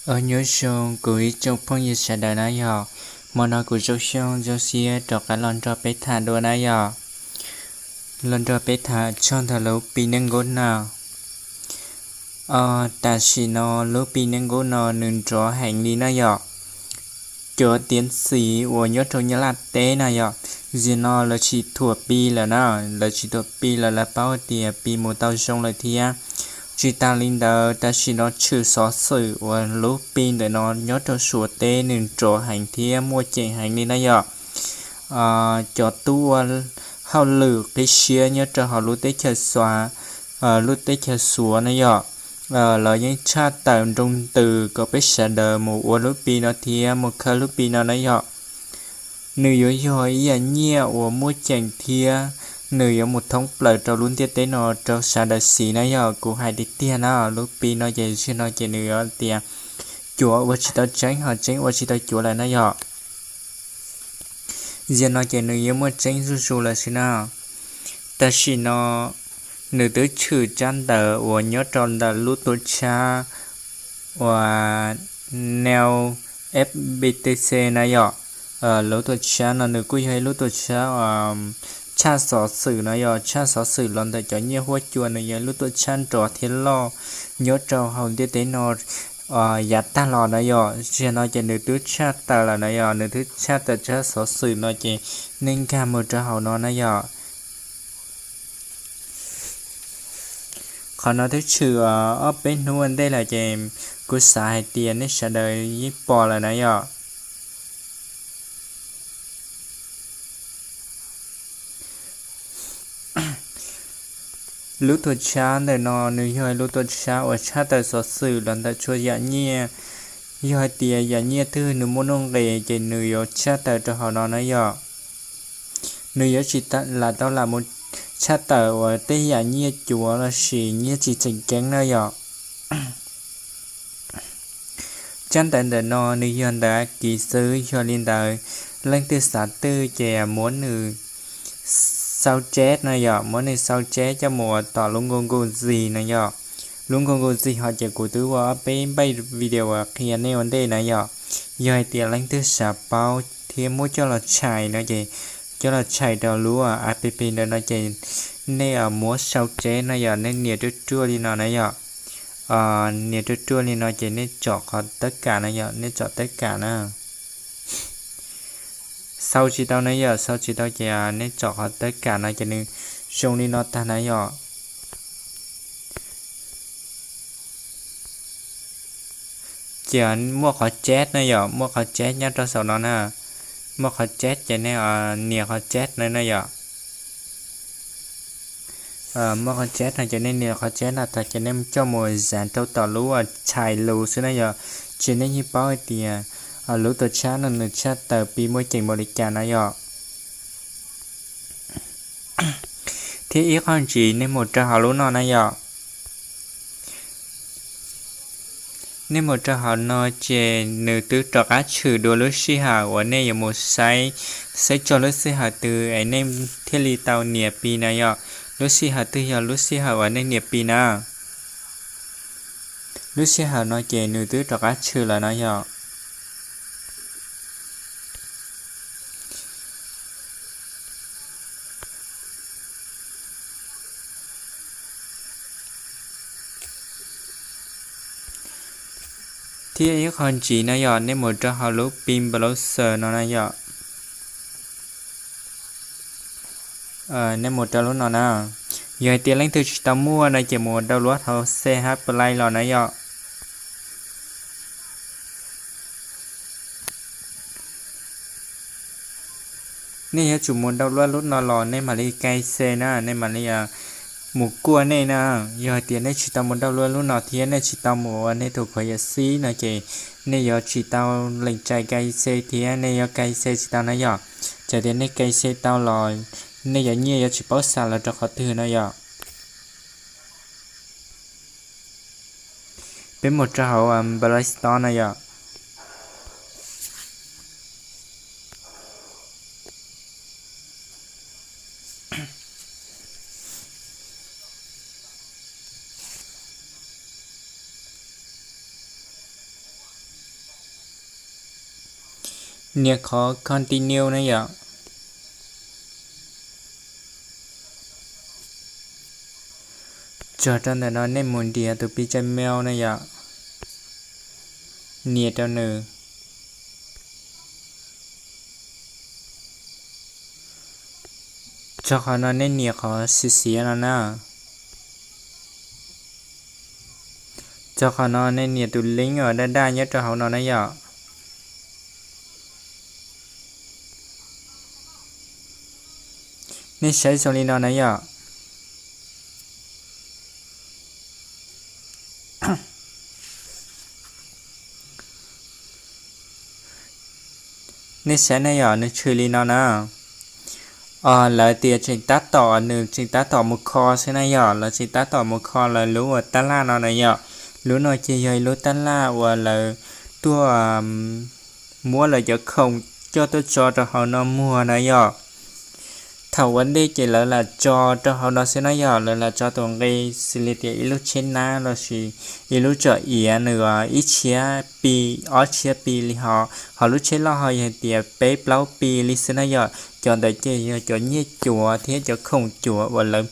Os, nyob zoo kuv ib tsoom phooj ywg sawv daws na yog, hmo no kuv Zoo Xyooj zoo siab rov qab los nrog peb tham dua na yog. Los nrog peb tham txog ntawm lub Pi Neej Nqub no. Tam sim no lub Pi Neej Nqub no nws nrov heev li na yom. Cov tiav xiv uas nyob rau Nyab Laj teb na yom, zaum no lawv tsis thuam Pi lawm na, lawv tsis thuam Pi lawm, lawv paub tias Pi mus tau zoo lawm thiab. Tsis tas li ntawd, tam sim no tshwm xov xwm uas lub Pi ntawm no nyob rau Suav teb nws nrov heev thiab muaj ceem heev li na yom. Cov tub ua hauj lwm qib siab nyob rau hauv lub teb chaws Suav, lub teb chaws Suav na yom, lawv yeej tshaj tawm nroo ntws kom peb sawv daws mus ua lub Pi no thiab mus khawb lub Pi no na yom. Nws yuav yog ib yam nyiaj uas muaj ceem thiab nws yuav mus thoob plaws rau lub ntiaj teb no rau sawv daws siv na yom. Kuv hais tiag tiag na, lub Pi no ces zaum no ces nws yuav tias cuav ua tsis tau tseeb ho tseeb ua tsis tau cuav lawm na yom. Zaum no ces nws yuav muaj tseeb zuj zus lawm xwb na. Tam sim no nws twb tshwm tsab ntawv uas nyob rau ntawm lub tuam tshab uas Neo F B T C na yom. Lub tuam tshab no nws kuj yog ib lub tuam tshab tshaj xov xwm no yom, tshaj xov xwm los ntawm cov nyiaj huab cua, nws yog ib lub tuam tshab nrov thiab loj nyob rau hauv ntiaj teb no yav tag los na yom. Zaum no ces nws twb tshaj tawm lawm na yom, nws twb tshaj tawm tsab xov xwm no ces nej nkag mus rau hauv no na yom. Qhov no twb tshwm ob peb hnub ua ntej lawm ces kuv xav hais tias nej sawv daws yeej pom lawm na yom. Lub tuam tshab ntawm no nws yog lub tuam tshab uas tshaj tawm xov xwm los ntawm txhua yam nyiaj. Yog hais tias yam nyiaj twg nws muaj nuj nqis ces nws yuav tshaj tawm rau hauv no na yom. Nws yuav tsis lam tau lam mus tshaj tawm uas tej yam nyiaj cuav los sis nyiaj tsis tseem ceeb na yom. Tsab ntawv ntawm no nws yog ntawv Akiv xwb, yog li ntawd leej twg xav twj ces muab nws xau tseb na yom, muab nws xau tseb coj mus ua tom lub Google Zip na yom. Lub Google Zip ho ces kuv twb ua ob peb npaij video qhia nej ua ntej na yom. Yog hais tias leej twg xav paub thiab muab coj los tshais no ces coj los tshais rau lub app ntawm no ces nej muab xau tseb na yom, nej nias ruaj ruaj li no na yom. Nias ruaj ruaj li no ces nej tsom qhov tawb kam na yom, nej tsom tawb kam na. Xau tsis tau na yom, xau tsis tau ces nej tsom qhov tawb kam no ces nws zoo li no tag na yom. Ces muaj qhov chat na yom, muaj qhov chat nyob rau saum no na. Muaj qhov chat ces nej nias qhov chat na na yom. Muaj qhov chat no ces nej nias qhov chat no tag ces nej coj mus zav rau tom lub tshais lus xwb na yom. Ces nej yeej paub hais tias lub tuam tshab no nws tshaj tawm Pi muaj ceem npaum li cas na yom. Thiab ib qho ntxiv nej mus rau hauv lub no na yom. Nej mus rau hauv no ces nws twb rov qab tshwm dua lub sij hawm uas nej yuav mus saib, saib txog lub sij hawm twg es nej thiaj li tau nias Pi na yom. Lub sij hawm twg yog lub sij hawm uas nej nias Pi na. Lub sij hawm no ces nws twb rov qab tshwm lawm no yom. Thiab ib qho ntxiv na yom, nej mus rau hauv lub Pi Browser no na yom. Nej mus rau lub no na. Yog hais tias leej twg tsis tau muaj no ces mus download hauv C H Play los na yom. Nej yuav tsum mus download lub no los nej mam li K Y C na, nej mam li mus kuaj nej na. Yog hais tias nej tsis tau mus download lub no thiab nej tsis tau mus ua nej tus khuv yam xib no ces nej yuav tsis tau lees txais K Y C thiab nej yuav K Y C tsis tau na yom. Txawm tias nej K Y C tau los nej yuav nyiaj yuav tsis paub xa los rau qhov twg no yom. Peb mus rau hauv Play Store no yom. Nias qhov continue na yom. Txog rau ntawm no nej mus nrhiav tus pi Gmail na yom, nias rau nws. Txog qhov no nej nias qhov xiav xiav no na. Txog qhov no nej nias tus link uas daj daj nyob rau hauv no na yom. Nej saib zoo li no na yom. Nej saib na yom, nws tshwm li no na. Lawv tias tseem tab tom, nws tseem tab tom mus kho xwb na yom, lawv tseem tab tom mus kho lawv lub uas tab laj no na yom. Lub no ces yog ib lub tab laj uas lawv tuaj muab lawv cov khoom coj tuaj tso rau hauv no muag na yom. Thaum ua ntej ces lawv lam tso rau hauv no xwb na yom, lawv lam tso tus nqi xws li tias ib lub tsheb nab lossis ib lub tsom iav nws ib txhiab pi, ob txhiab pi li ho, ho lub tsheb loj ho yog tias peb plaub pi li xwb na yom. Cov ntawd ces yog cov nyiaj cuav thiab cov khoom cuav uas lawv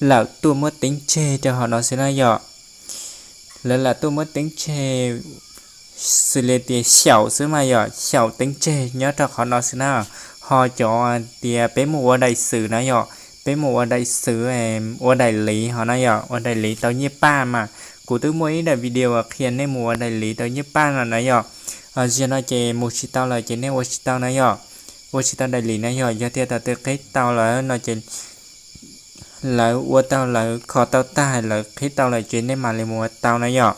lam tuaj muab teeb tseg rau hauv no xwb na yom. Lawv lam tuaj muab teeb tseg xws li tias xyaum xwb mas yom, xyaum teeb tseg nyob rau qhov no xwb na. Ho cov tias peb mus ua daim xwm na yom, peb mus ua daim xwm, ua daim liv ho na yom, ua daim liv tau nyiaj paj mas kuv twb muaj ib daim video qhia nej mus ua daim liv tau nyiaj paj no na yom. Zaum no ces mus tsis tau lawm ces nej ua tsis tau na yom, ua tsis tau daim liv na yom. Yog tias thaum twg qhib tau lawm no ces lawv ua tau, lawv kho tau tag, lawv qhib tau lawm ces nej mam li mus ua tau na yom.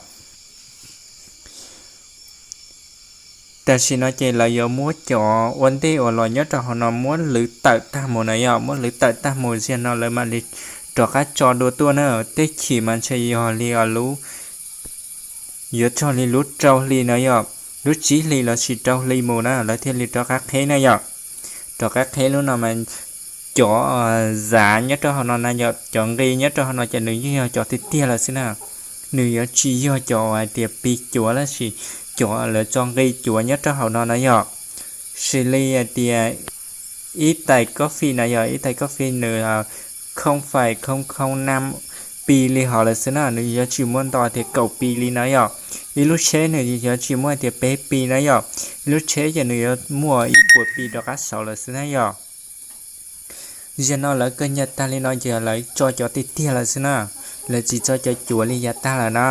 Tam sim no ces lawv yuav muab cov ua ntej uas los nyob rau hauv no muab lwv tawm tag mus na yom, muab lwv tawm tag mus, zaum no lawv mam li rov qab tso dua tuaj na. Tej chim mas ntshe yog li os lub, yuav txog li lub rau hli no yom, lub tsib hli lossis rau hli mus na lawv thiaj li rov qab qheb na yom. Rov qab qheb lub no mas cov zav nyob rau hauv no na yom, cov nqi nyob rau hauv no ces nws yeej yog cov tiag tiag lawm xwb na. Nws yuav tsis yog cov hais tias pi cuav lossis cov lawv tso nqi cuav nyob rau hauv no na yom. Xws li hais tias ib tais coffee na yom, ib tais coffee nws khoo fais khoo khoo nam pi li hov lawm xwb na, nws yuav tsis muaj ntau tias kaum pi li na yom. Ib lub tsheb nws yuav tsis muaj tias peb pi na yom. Ib lub tsheb ces nws yuav muaj ib puas pi rov qab saud lawm xwb na yom. Zaum no lawv kawg nyaj tag li no ces lawv tso cov tiag tiag lawm xwb na, lawv tsis tso cov cuav li yav tag lawm na.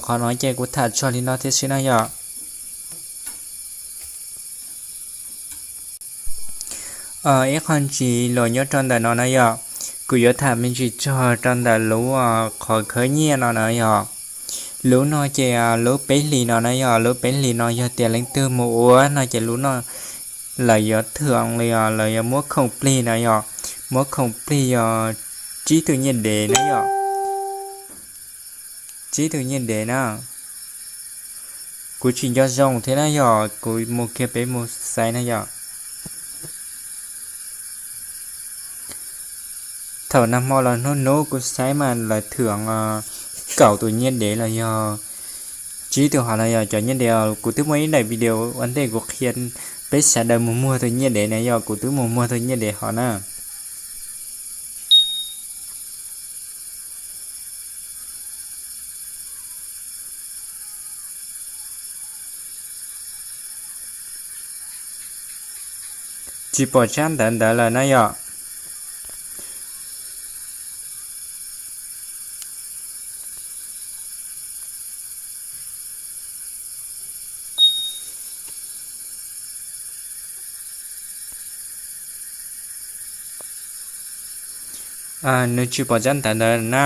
Qhov no ces kuv tham txog li no thiab xwb na yom. Ib qho ntsis los nyob rau ntawm no na yom, kuv yuav tham me ntsis txog rau ntawm lub qhov khawb nyiaj no na yom. Lub no ces lub peb hlis no na yom, lub peb hlis no yog tias leej twg mus ua no ces lub no lawv yuav thwm li os, lawv yuav muab khoom plig na yom, muab khoom plig yog tsib tug nyiaj dev na yom. Tsib tug nyiaj dev na. Kuv tsis nco zoo thiab na yom, kuv mus kiag peb mus xaiv na yom. Thaum nag hmo los hnub hnub kuv xaiv mas lawv thwm kaum tus nyiaj dev los yog tsib tug hov na yom. Cov nyiaj dev kuv twb muaj ib daim video ua ntej kuv qhia peb sawv daws mus muag tus nyiaj dev na yom, kuv twb mus muag tus nyiaj dev hov na. Tsis pom tsab ntawv ntawd lawm na yom. Nws tsis pom tsab ntawv ntawd na.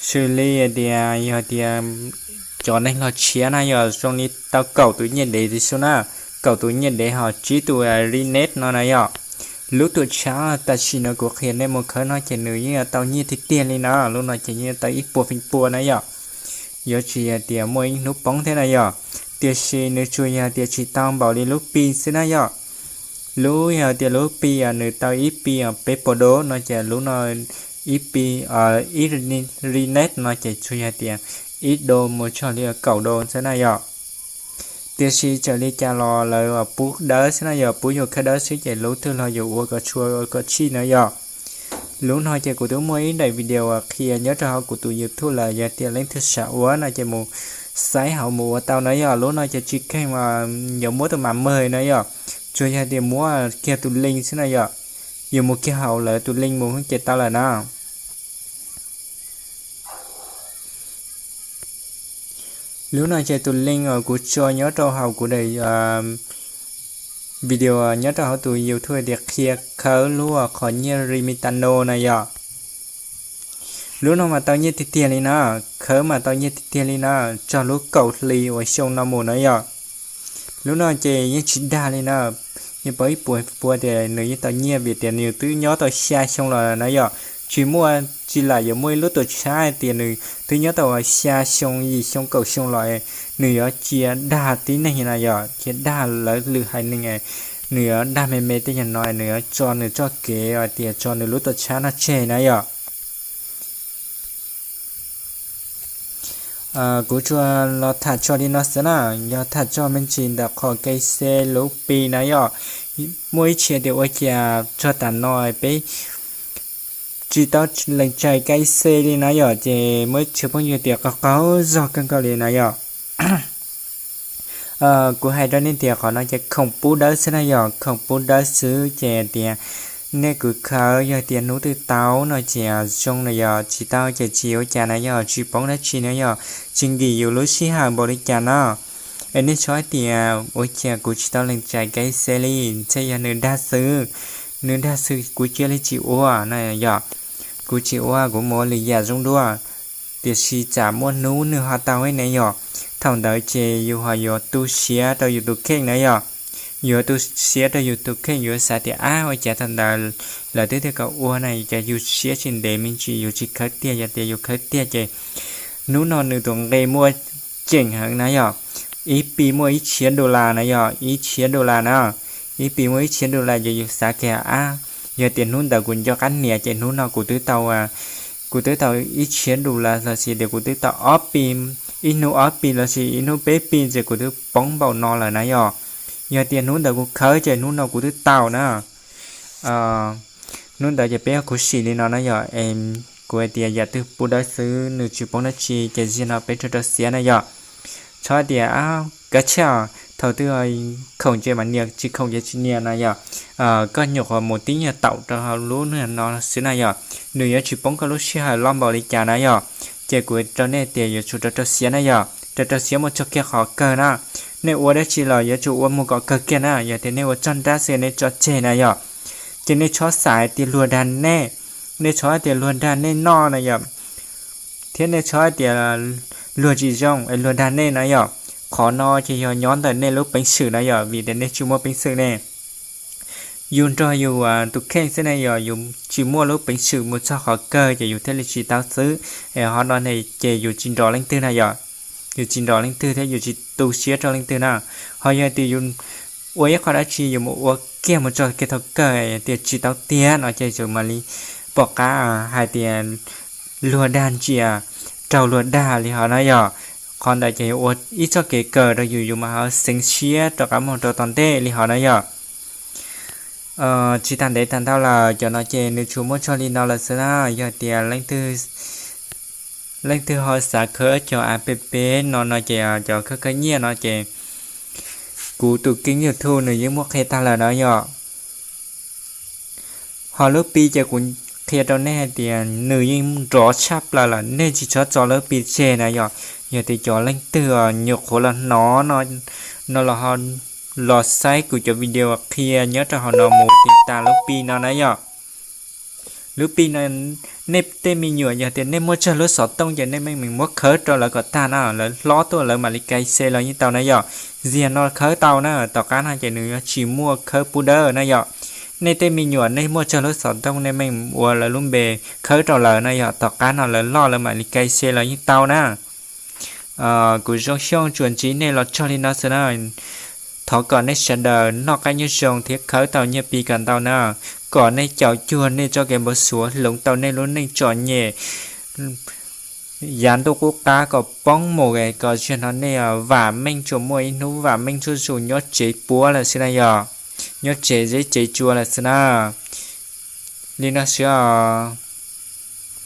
Xws li tias yog tias cov neeg los tshiab na yog zoo li tau kaum tus nyiaj dev xwb na, kaum tus nyiaj dev ho tsib tus Rnet no na yom. Lub tuam tshab tam sim no kuv qhia nej mus khawb no ces nws yeej yuav tau nyiaj tiag tiag li na, lub no ces yeej yuav tau ib puas feem pua na yom. Yuav tsis yog tias muaj ib hnub poob thiab na yom. Tiam sis nws tsuas yog tias tsis tau npaum li lub pi xwb na yom. Lub yog tias lub pi nws tau ib pi peb puas do no ces lub no ib pi, ib Rnet no ces tsuas yog tias ib do mus txog li kaum do xwb na yom. Tiam sis txawm li cas los lawv pub dawb xwb na yom, pub yus khawb dawb xwb ces lub twg los yus ua kom tshua kom tsij na yom. Lub no ces kuv twb muaj ib daim video qhia nyob rau hauv kuv tus YouTube lawm, yog tias leej twg xav ua no ces mus saib hauv mus ua tau na yom. Lub no ces tsis kheej yuav muab tus mam mawg na yom, tsuas yog tias muab kiag tus link xwb na yom. Yus mus kiag hauv lawv tus link mus ces tau lawm na. Lub no ces tus link uas kuv tso nyob rau hauv kuv daim video nyob rau hauv tus YouTube tias qhia khawb lub qhov nyiaj Remitano na yom. Lub no mas tau nyiaj tiag tiag li na, khawb mas tau nyiaj tiag tiag li na, txog lub kaum hli uas xyoo no mus na yom. Lub no ces yeej tsis dag li na, yeej paub ib puas pua tias nws yeej tau nyiaj vim tias nws twb nyob tau xya xyoo los na yom. Tsis muaj, tsis lam yuav muaj ib lub tuam txhab hais tias nws twb nyob tau xya xyoo, yim xyoo, kaum xyoo los nws yuav cia dag tib neeg na yom, cia dag lawv lwm haiv neeg. Nws yuav dag me me tej yam no, nws yuav tso nws txoj kev hais tias tso nws lub tuam txhab no tseg na yom. Kuv tsuas los tham tso li no xwb na, yog tham tso me ntsis ntawm qhov K C lub Pi na yom. Muaj ib txhia tias ua cas txog tam no peb tsis tau lees txais K C li na yom, ces muaj ib txhia phooj ywg tias qaug qaug zog kawg nkaus li na yom. Kuv hais rau nej tias qhov no ces khoom pub dawb xwb na yom, khoom pub dawb xwb ces tias nej khaws khawb yog tias hnub twg tau no ces zoo na yom, tsis tau ces tsis ua cas na yom, tsis poob dab tsi na yom, tsis nkim yus lub sij hawm npaum li cas na. Es nej txhob tias ua cas kuv tsis tau lees txais K C li, ntshe yog nws dag xwb, nws dag xwb kuv cia li tsis ua na yom. Kuv tsis ua, kuv mus ua lwm yam zoo dua. Tiam sis tsam muaj hnub nws ho tau ne yom, thaum ntawd ces yus ho yuav tu siab rau yus tus kheej na yom. Yuav tu siab rau yus tus kheej, yuav xav tias ab ua cas thaum ntawd lawv twb tias kom ua na, cas yus siab tsis ntev me ntsis yus tsis khawb tiag, yog tias yus khawb tiag ces hnub no nws tus nqe muaj ceem heev na yom. Ib Pi muaj ib txhiab dollar na yom, ib txhiab dollar na. Ib Pi muaj ib txhiab dollar ces yus xav kiag ab, yog tias hnub ntawd kuv nco qab nias ces hnub no kuv twb tau, kuv twb tau ib txhiab dollar lossis tias kuv twb tau ob Pi, ib hnub ob Pi lossis ib hnub peb Pi ces kuv twb poob npaum no lawm na yom. Yog tias hnub ntawd kuv khawb ces hnub no kuv twb tau na. Hnub ntawd ces peb khuv xim li no na yom. Kuv hais tias yam twg pub dawb xwb nws tsis poob dab tsi ces zaum no peb rau rau siab na yom. Txhob tias kav tsij, thaum twg khoom ces mam nias, tsis khoom ces tsis nias na yom. Koj nyuam qhuav mus tib nyuag taum rau hauv lub niag no xwb na yom, nws yuav tsis poob koj lub sij hawm loj npaum li cas na yom. Ces kuv rau nej tias yuav tsum rau rau siab na yom, rau rau siab mus txog kiag qhov kawg na. Nej ua dab tsi los yuav tsum ua mus kom kawg kiag na, yog tias nej ua txog nrab xwb nej tso tseg na yom. Ces nej txhob xav hais tias luag dag nej, nej txhob hais tias luag dag nej noj na yom, thiab nej txhob hais tias luag tsis zoo es luag dag nej na yom. Qhov no ces yog nyob ntawm nej lub peev xwm na yom, vim tias nej tsis muaj peev xwm ne. Yus nrog yus tus kheej xwb ne yom, yus tsis muaj lub peev xwm mus txog qhov kawg ces yus thiaj li tsis tau xwb. Es qhov no ne ces yus tsis nrog leej twg na yom, yus tsis nrog leej twg thiab yus tsis tu siab rau leej twg na. Ho yog tias yus ua ib qho dab tsi yus mus ua kiag mus txog kiag thaum kawg tias tsis tau tiag no ces yus mam li pom qab hais tias luag dag ntsia, raug luag dag li hov na yom. Qhov ntawd ces ua ib txoj kev kawg rau yus, yus mam ho xeev siab rov qab mus rau tom ntej li hov na yom. Tsis tas ntev tas ntau lawm, cov no ces nws tsuas muaj txog li no lawm xwb na. Yog tias leej twg ho xav khawb cov app no no ces cov khawb khawb nyiaj no ces kuv tus kênh YouTube nws yeej muaj qhia tag lawm na yom. Ho lub Pi ces kuv qhia rau nej hais tias nws yeej nrov tshaj plaws lawm, nej tsis txhob tso lub Pi tseg na yom. Yog tias cov leej twg nyuam qhuav los hnov no los ho los saib kuv cov video qhia nyob rau hauv no mus tiv tas lub Pi no na yom. Lub Pi no nej tej me nyuam yog tias nej muaj tsawg lub xov tooj ces nej meem meem muab khawb rau lawv kom tag na, lawv hlob tuaj lawv mam li K C los yeej tau na yom. Ziag no khawb tau na, tom qab no ces nws yuav tsis muaj khawb pub dawb na yom. Nej tej me nyuam nej muaj tsawg lub xov tooj nej meem ua lawv lub npe khawb rau lawv na yom, tom qab no lawv loj lawv mam li K C los yeej tau na. Kuv Zoo Xyooj tsuas ntsib nej los txog li no xwb na. Thov kom nej sawv daws noj qab nyob zoo thiab khawb tau nyiaj Pi kom ntau na, kom nej caum cuag nej txoj kev npau suav hloov tau nej lub neej txom nyem, yav ntuj qub qab kom poob mus es kom zaum no nej vam meej tsuas muaj ib hnub vam meej zuj zus nyob tsev puab lawm xwb na yog, nyob tsev zeb tsev tsua lawm xwb na. Li no xwb os.